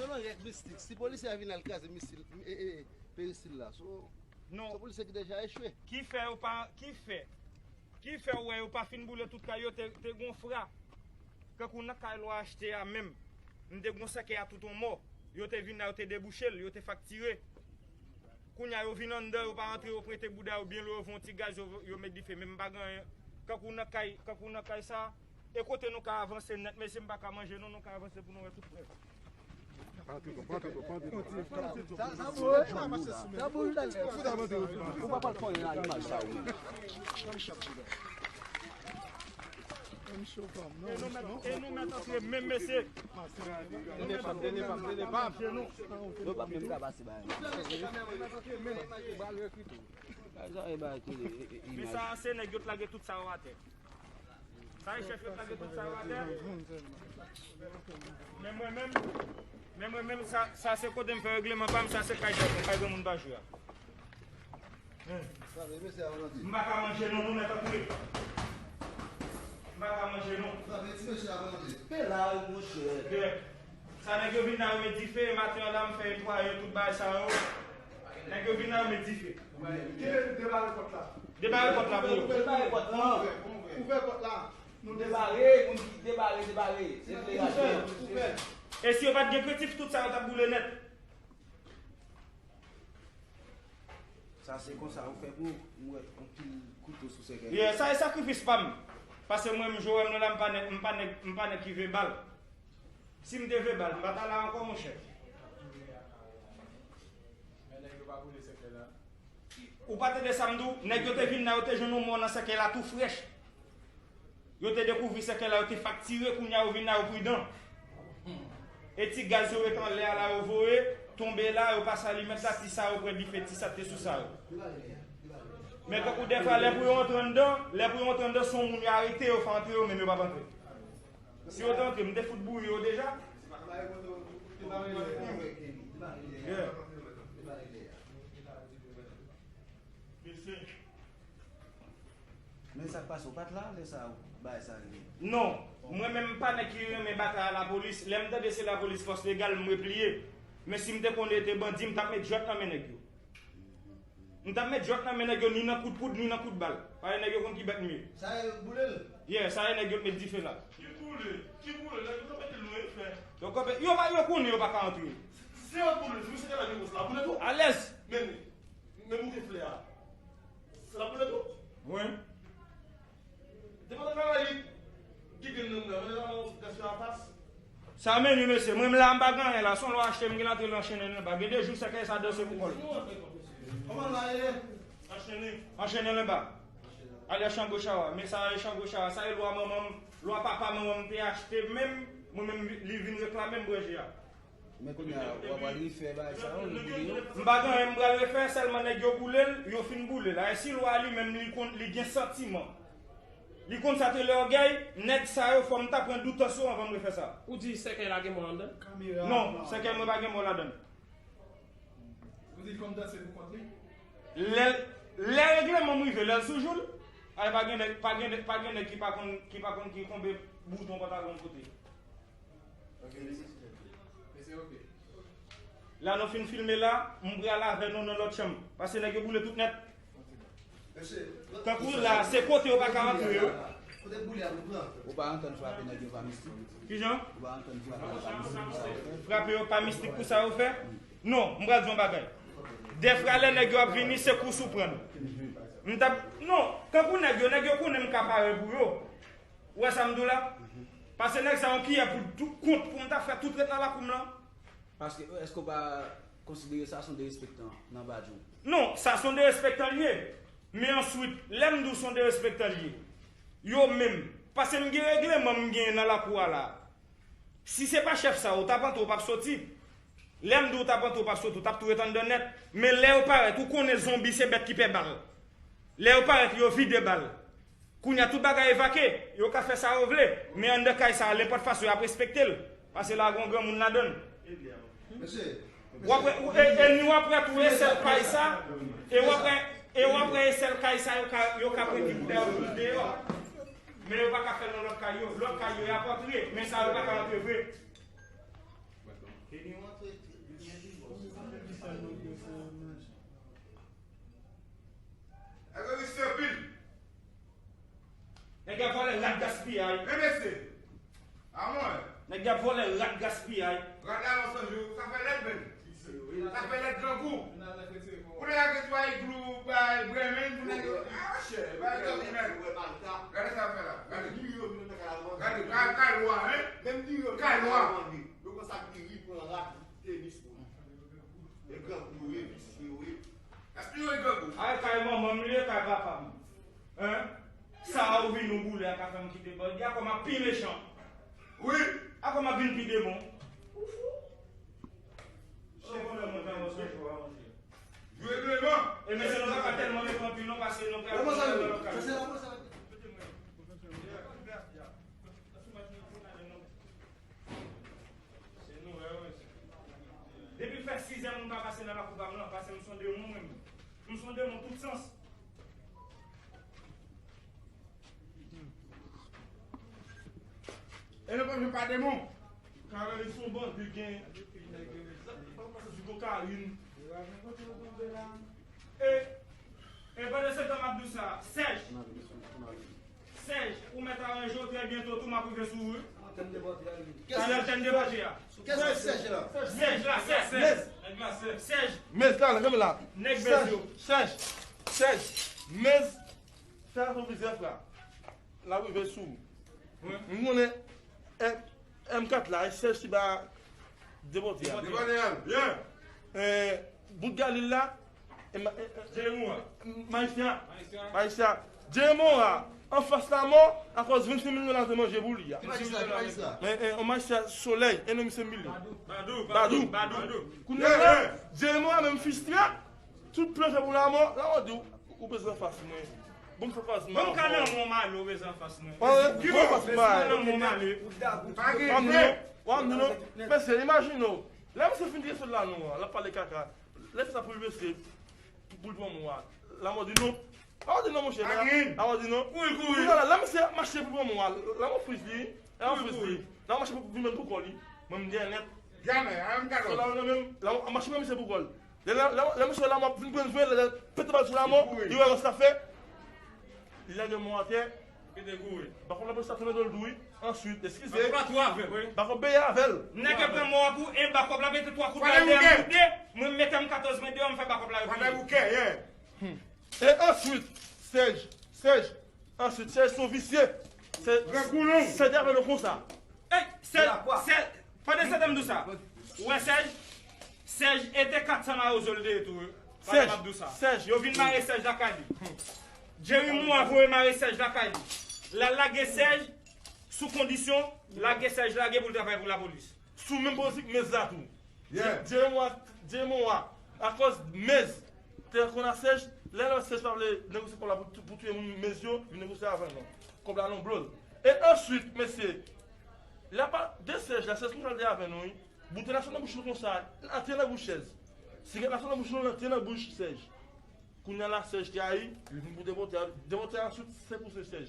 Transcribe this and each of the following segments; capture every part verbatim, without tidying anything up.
Selon règ mistik, si polisye a vin al kraze misil, e, e, e, peristil la, se, non, se polisye ki deja echwe. Ki fè yo pa, ki fè, ki fè w wè yo pa fin boule tout kay yo, te, te gon fra. Kankou nan kay lwa achte a menm, m te gon sèkèy a tout on mò. Yo te vin la, yo te debouche l, yo te faktire. Kounye a, yo vin anndan, yo pa rantre, yo prete bouda yo byen lwen, yo voye yon ti gaz, yo, yo met dife. Men m pa gen anyen. Kankou nan kay, kankou nan kay sa, e kote nou ka avanse nèt, mesye, m pa ka manje non, nou ka avanse pou nou wè tout prèv. Sa, sa boul, sa boul, talè. Ou pa pral fè yon imaj sa, wi. E nou mèt, e nou mèt antre menm, mesye. Dene pa m, dene pa m, dene pa m. Yo pa menm ka pase ba. Sa e ba ki, e, e, men imaj. Sa se nèg yo t lage tout sa yo atè. Sa e chèf yo t lage tout sa yo atè. Men mwen menm, men mwen menm, sa, sa se kote m fè regleman pa m, sa se kay djab mwen, kay granmoun pa jwe a. M pa ka manje non, nou mèt antre. M pa ka manje non. Pe la, monchè. Ke sa nèg yo vin la, yo met dife, maten an la, m fè netwaye tout bagay sa yo. Nèg yo vin la, yo met dife. Kite debare pòt la. Debare pòt la pou yo. Debare pòt la. Ouvè, ouvè. Ouvè pòt la. Nou debare, moun ki debare, debare. Se fle a. Ouvè, ouvè. E si yo pa t gen krentif, tout sa yo t ap boule nèt. Sa se konsa ou fè pou m wè yon pil kouto sou sèkèy. Yeah, sa e sakrifis pa m. Paske mwen, m jwe m nan la, m pa nèg, m pa nèg, m pa nèg ki vebal. Si m te vebal, m pa ta la ankò, monchè. Men nèg yo pa boule sèkèy la. Ou pa tande sa m di w? Nèg yo te vin la, yo te jwenn yon mò nan sèkèy la tou frèch. Yo te dekouvri sèkèy la, yo te faktire, kounye a yo vin la, yo pridan. E ti gaz yo ret anlè a la, yo voye, tonbe la, yo pase alimèt la, ti sa yo pran dife, ti sa te sou sa yo. Men kankou dèfwa, lè pou yo antre anndan, lè pou yo antre anndan, se yon moun yo arete, yo fè antre yo, men yo p ap antre. Si yo te antre, m te fout bouri yo deja. Yeah. Mesye. Men sa k pase, ou pa t la lè sa bagay sa rive? Non, mwen menm m pa nèg ki renmen batay a lapolis. Lè m tande se lapolis, fòs legal, m repliye. Men si m te konnen te bandi, m t ap met jwèt nan men nèg yo. M t ap met jwèt nan men nèg yo, ni nan kout poud, ni nan kout bal. Paske nèg yo konn ki bèt m ye. Sa e boule l? Yeah, sa e nèg yo t met dife la. Ki boule? Ki boule? Nèg yo kanpe lwen fè. Yo kanpe, yo pa, yo konnen yo pa ka antre. Se yo boule, se misye ki la gen la boule tou. Alèz. Men, men moute flè a. Se la boule tou? Wi. Depi nan Karayib, ki gen nan mwen, mwen la mwen gaspye anfas. Sa men wi mesye, mwen m la m pa gen anyen la, se yon lwa achte m gen la te anchennen l anba. Gen de jou sèkèy sa danse pou kò l. Kòman l la ye? Anchennen. Anchennen l anba. Alyas Chango Chawa, men sa e Chango Chawa, sa e lwa manman m, lwa papa manman m te achte menm, mwen menm li vin reklame m branche a. Men kounye a, w ap al refè bagay sa yo, li boule yo. M pa gen anyen m pral refè, sèlman nèg yo boule l, yo fin boule l. E si lwa li menm, li konn, li gen santiman. Li konn sa te lògèy, nèg sa yo, fò m ta pran doutans yo anvan m refè sa. Ou di sèkèy la gen mò anndan? Non, sèkèy mwen pa gen mò ladan l. Ou di l konn danse pou kont li? Lè, lè regleman m rive, lè l sou jou l, ay pa gen nèg, pa gen nèg, pa gen nèg ki pa konn, ki pa konn ki konbe bouton pantalon l pote. Ok, mesye. Mesye, ok. La nou fin filme la, m pral avè nou nan lòt chanm. Paske nèg yo boule tout nèt. Tankou la, se kote yo pa ka antre yo. Kote boule a pou pran? Ou pa antann frape nèg yo pa mistik? Kijan? Ou pa antann frape yo pa mistik, sa yo fè? Frape yo pa mistik pou sa yo fè? Non, m pral di yon bagay. Dèfwa lè nèg yo ap vini, se kous ou pran. M t ap, non, tankou nèg yo, nèg yo konnen m ka pare pou yo. Ou wè sa m di w la? Paske nèg sa yo kiyè pou tout kont pou m ta fè tout ret nan lakou m lan. Paske, èske w pa konsidere sa se yon derespektan nan badjou? Non, sa se yon derespektan l ye. Men answit, lè m di w se yon derespektan l ye, yo menm, paske m gen regleman m genyen nan lakou a la. Si se pa chèf sa yo t ap antre, ou p ap soti. Lè m di w t ap antre, ou p ap soti, ou t ap tou ret anndan nèt. Men lè yo parèt, ou konnen zonbi se bèt ki pè bal. Lè yo parèt, yo vide bal. Kounye a, tout bagay evakye. Yo ka fè sa yo vle. Men anndan kay sa a, nenpòt fason, y ap respekte l. Paske la gen yon granmoun ladan l. W ap wè, e, e ni w ap wè tou esèl kay sa, e w ap wè, e w ap wè esèl kay sa, yo ka, yo ka pran ti bouda yo tout deyò. Men yo pa ka fè l nan lòt kay yo. Lòt kay yo, y ap antre. Men sa yo pa ka antre vre. Nèg y ap vòlè rat gaspiyay. Men mesye, a mwen. Nèg y ap vòlè rat gaspiyay. Rat la nan San Jou, sa fè lèd menm. Sa fè lèd grangou. Pou nèg ak netwaye iglou, bay bremen, pou nèg yo. Ah, chè, bay grangou menm. Gade sa fè la. Gade. Gade, gade, kay lwa, hein? Kay lwa. Yo konn sa ki ri pran rat, tenis pou li. E grangou yo ye, visye yo ye. Epi yo ye grangou. Ay, kay manman m li ye, kay papa m. Hein? Sa a ou vin ou boule a ka fè m kite bandi a kòm ap pi mechan. Wi. A kòm ap vin pi demon. Ou fou? Chè, bonè mwen fè yon sèch ou a, monchè. Jwe gleman. E mesye, nou pa ka tèlman met anpil non, paske nou pral... Kòman sa yo? Sa se la, sa. Depi fè sizè moun pa pase nan lakou pa m lan, paske m se yon demon mwen menm. M se yon demon tout sans. E nou pa menm pa demon. Kareli se yon bandi gen. Di kokayin. E, e pandan se tan m ap di w sa, Sèj. Sèj, ou mèt aranje w, trè byento tou m ap rive sou ou wi. Talè tèm depòte a. Kès ki Sèj la? Sèj la, Sèj. Mez. Nèg la, Sèj. Sèj. Mez la, nan kanpe la. Nèg Mez yo. Sèj. Sèj. Mez. Sa son bizèf la. L ap rive sou ou. M konnen M kat la, e Sèj ki ba depòte a. Depòte a, byen. Eh, bout Galil la, e ma-, eh, eh, Jeremon a. Majistra. Majistra. Majistra. Jeremon a, anfas lamò, akòz vennsenk mil dola te manje pou li a. Ki majistra, ki majistra? Men, eh, yon majistra Solèy, e non misye Mili. Badou, Badou, Badou, Badou. Kounye a, Jeremon a menm fis li a, tout plan fè pou lamò, lamò di w, ou bezwen anfas mwen. Bon, fè anfas mwen. Bon, ka nan mon male, ou bezwen anfas mwen. Pa gen, bon, anfas mwen. Nan mon male. Pa gen. Wap nou non. Mesye, imajine w. Lè misye fin tire sòl la non, l ap pale kaka. Lè sa pou l mesye, pou l pran mwa. Lamò di non. Lamò di non, monchè. Lamò di non. Kouri, kouri. Kounye a la, lè misye ap mache pou l pran mwa. Lamò friz li. Lamò friz li. Lamò mache pou vin menm pou kò li. Mwen m gen nèt. Jamè, a menm gado. Lamò nan menm, lamò mache menm misye pou kò l. Lè, lè, lè, lè misye lamò ap vin pran vre, lè, lè pete bal sou lamò, li wè sa l ap fè. Li lage mò atè. Pete kouri. Bakòp la pete sa tounen do l tou wi. Answit, eskize. Bakòp la tou avè l, wi. Bakòp beye avè l. Nèg yo pran mò a pou en bakòp la pete twa kout bal dèyè l tou de. Mwen m mete m katòz mwen deyò, m fè bakòp la yo pliye. E answit, Sèj, Sèj, answit, Sèj se yon visye. Sèj, Sèj avè nou konsa. Ey, Sèj, Sèj, pandan se tan m di w sa, ou wè Sèj, Sèj e te kat san mawozo l te ye tou, wi. Pandan m ap di w sa. Sèj. Yo vin mare Sèj lakay li. Jeremon a voye mare Sèj lakay li. L al lage Sèj sou kondisyon, lage Sèj lage pou l travay pou lapolis. Sou menm prensip Mez la tou. Jeremon a, Jeremon a, akòz Mez te konn a Sèj, lè l wè Sèj pa vle negosye kòb la pou, pou touye moun Mez yo, vin negosye avè l non. Kòb la nan blo l. E answit, mesye, lè pa de Sèj la, Sèj konn sa l te avè nou wi. Boutèy la sot nan bouch nou konsa, l antre nan bouch Sèj. Sigarèt la sot nan bouch nou, l antre nan bouch Sèj. Kounye a la Sèj te ayi, li vin pou depòte a, depòte a answit se pou se Sèj.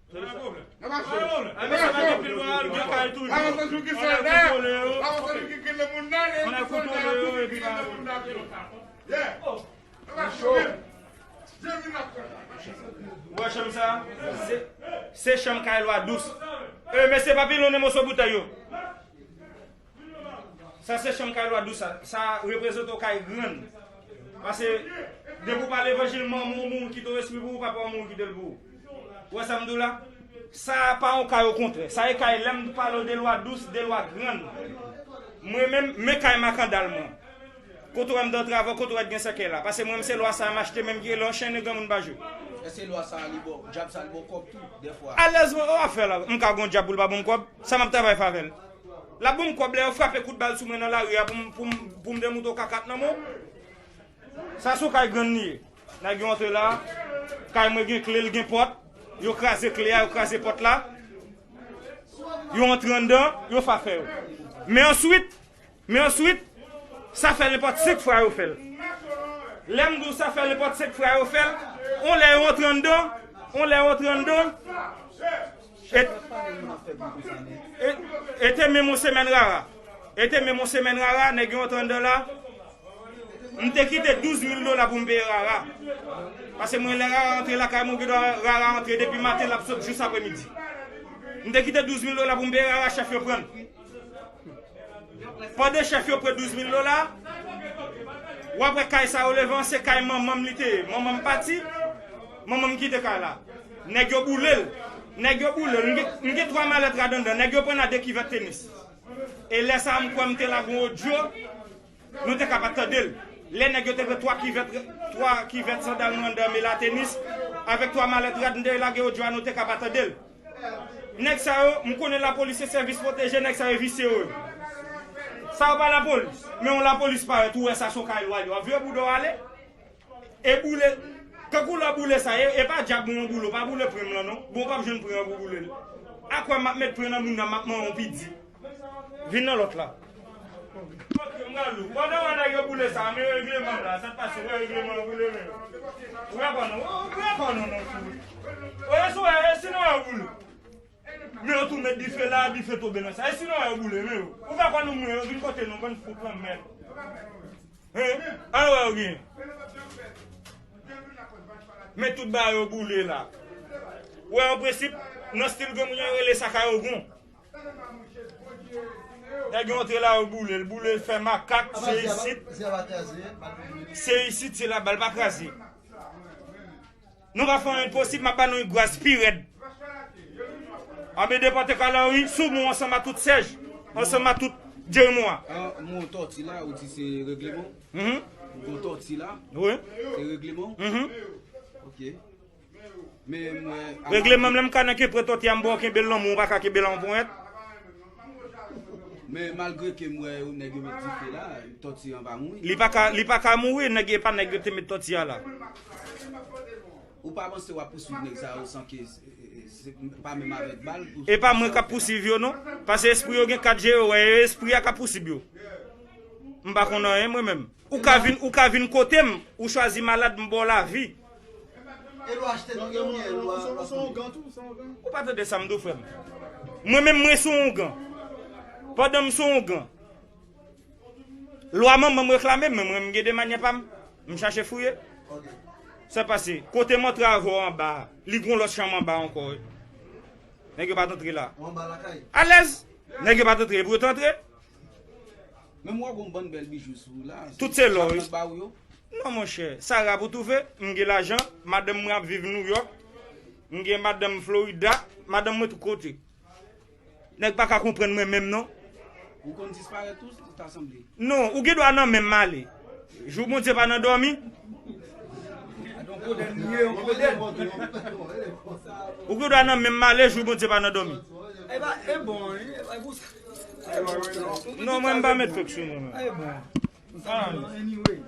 Pa gen pwoblèm. Pa gen pwoblèm. Ann, mesye, pa gen pil pawòl, gen kay toujou. Ann al kontwole yo. Ann al kontwole yo, epi pa gen pwoblèm. Ou wè chanm sa? Se, se chanm kay lwa dous. E, mesye, pa pilonnen moso boutèy yo. Sa se chanm kay lwa dous sa. Sa reprezante yon kay grann. Paske, depi w pa levanjil, manman w mouri kite w espri pou ou, papa w mouri kite l pou ou. Ou wè sa m di w la? Sa pa yon kay okontrè. Sa e kay, lè m pale w de lwa dous, de lwa grann. Mwen menm, men kay makandal mwen. Kote w wè m dan travay, kote w wè t gen sèkèy la. Paske mwen menm se lwa sa a m achte, menm ki rele anchennen granmoun pa jwe. Èske lwa sa a li ba w, dyab sa a li ba w kòb tou, dèfwa? Alèz mwen, w ap fè la. M ka gon dyab pou l pa ban m kòb. Sa m ap travay fè avè l? L ap ban m kòb lè yo frape kout bal sou mwen nan lari a pou m, pou m, pou m demoute w kakat nan men w. Sa se yon kay grann li ye. Nèg yo antre la. Kay mwen gen kle, l gen pòt. Yo kraze kle a, yo kraze pòt la. Yo antre anndan, yo fè afè yo. Men answit, men answit, sa fè nenpòt senk fwa yo fè l. Lè m di w sa fè nenpòt senk fwa yo fè l, on lè yo antre anndan, on lè yo antre anndan, e, e, e te menm yon semèn rara. E te menm yon semèn rara, nèg yo antre anndan la. M te kite douz mil dola pou m peye Rara. Paske mwen, lè Rara antre lakay mwen, gen dwa Rara antre depi maten, l ap sot jis apremidi. M te kite douz mil dola pou m peye Rara, chèf yo pran l. Pandan chèf yo pran douz mil dola, w ap wè kay sa yo leve an, se kay manman m li te ye. Manman m pati, manman m kite kay la. Nèg yo boule l. Nèg yo boule l. M gen, m gen twa malèt rad anndan. Nèg yo pran nan de kivèt tenis. E lè sa a, m kwè m te la gon odyo, nou te ka pa tande l. Lè nèg yo te pran twa kivèt, twa kivèt sandal mwen anndan men la tenis, avèk twa malèt rad, m te lage odyo a, nou te ka pa tande l. Nèg sa yo, m konnen lapolis se sèvis pwoteje, nèg sa yo visye yo ye. Sa yo pa lapolis, men yon lapolis parèt, ou wè sa se yon kay lwa li, w ap vire bouda w ale. E boule, kankou lè w boule sa, e, e pa djab mwen w boule, w pa boule pran m lan non. Bon, w p ap jwenn pran an pou boule l. Akwè m ap met pran nan moun nan, m ap manyen w pi di. Vin nan lòt la. Pandan w wè nèg yo boule sa, men regleman la, sa k pase, wè regleman an boule men. Ou wè pa non, ou wè pa non non tou. Ou wè sou wè, e si nou wè boule. Men yo tou met dife la, dife tonbe nan sa. E si nou wè yo boule men yo. Ou wè pa nou mwen, yo vin kote nou, bann fout lanmèd. Hein? An wè yo gen. Men tout bagay yo boule la. Ou wè an prensip, nan stil granmoun yo rele sa kay Ogon. Nèg yo antre la, yo boule l, boule l fè makak, se isit. Se isit, se laba l pa kraze. Nou pa fè anyen posib, m ap ba nou yon gras pi rèd. Anben depòte Kalari sou mwen ansanm a tout Sèj, ansanm a tout Jeremon an. Ah, mo tòti la, ou di se regleman? Mhm. Mo tòti la, wi, se regleman? Mhm. Ok. Men mwen, regleman m, lè m ka nan kenbe tòti a, m ba w kenbe l nan men w, ou pa ka kenbe l an ponyèt. Men malgre ke m wè nèg yo met dife la, tòti an pa mouri. Li pa ka, li pa ka mouri, nèg, e pa nèg yo te met tòti a la. Ou pa panse w ap pouswiv nèg sa yo san ke se, se, se pa menm avèk bal pou... E pa mwen k ap pouswiv yo non, paske espri yo gen kat je yo, wè, e espri a k ap pouswiv yo. M pa konn anyen mwen menm. Ou ka vin, ou ka vin kote m, ou chwazi malad, m ba w lavi. E lwa achte nou gen oubyen lwa, lwa... Ou pa tande sa m di w, frè m? Mwen menm, mwen se yon ougan. Pandan m se yon ougan, lwa manman m reklame m, men mwen menm gen de manyè pa m. M chache fouye. Sa pase, kote m antre avè w anba a, li gon lòt chanm anba ankò wi. Nèg yo pa t antre la. Ou anba lakay? Alèz. Nèg yo pa t antre, e pou yo t antre. Menm wè gon bann bèl bijou sou ou la. Tout se lò wi. Sa yo ba ou yo? Non monchè, sa rap ou twouve, m gen lajan, madanm mwen ap viv Nouyòk, m gen madanm Florida, madanm mwen tout kote. Nèg pa ka konprann mwen menm non. Ou konn disparèt tou, ta sanble. Non, ou gen dwa nan men m ale. Jou Bondye pa nan dòmi. Ou gen dwa nan men m ale, jou Bondye pa nan dòmi. E ba, e bon, e ba pou sa. Non, mwen m pa met fèk sou nou menm. E bon. Anyway.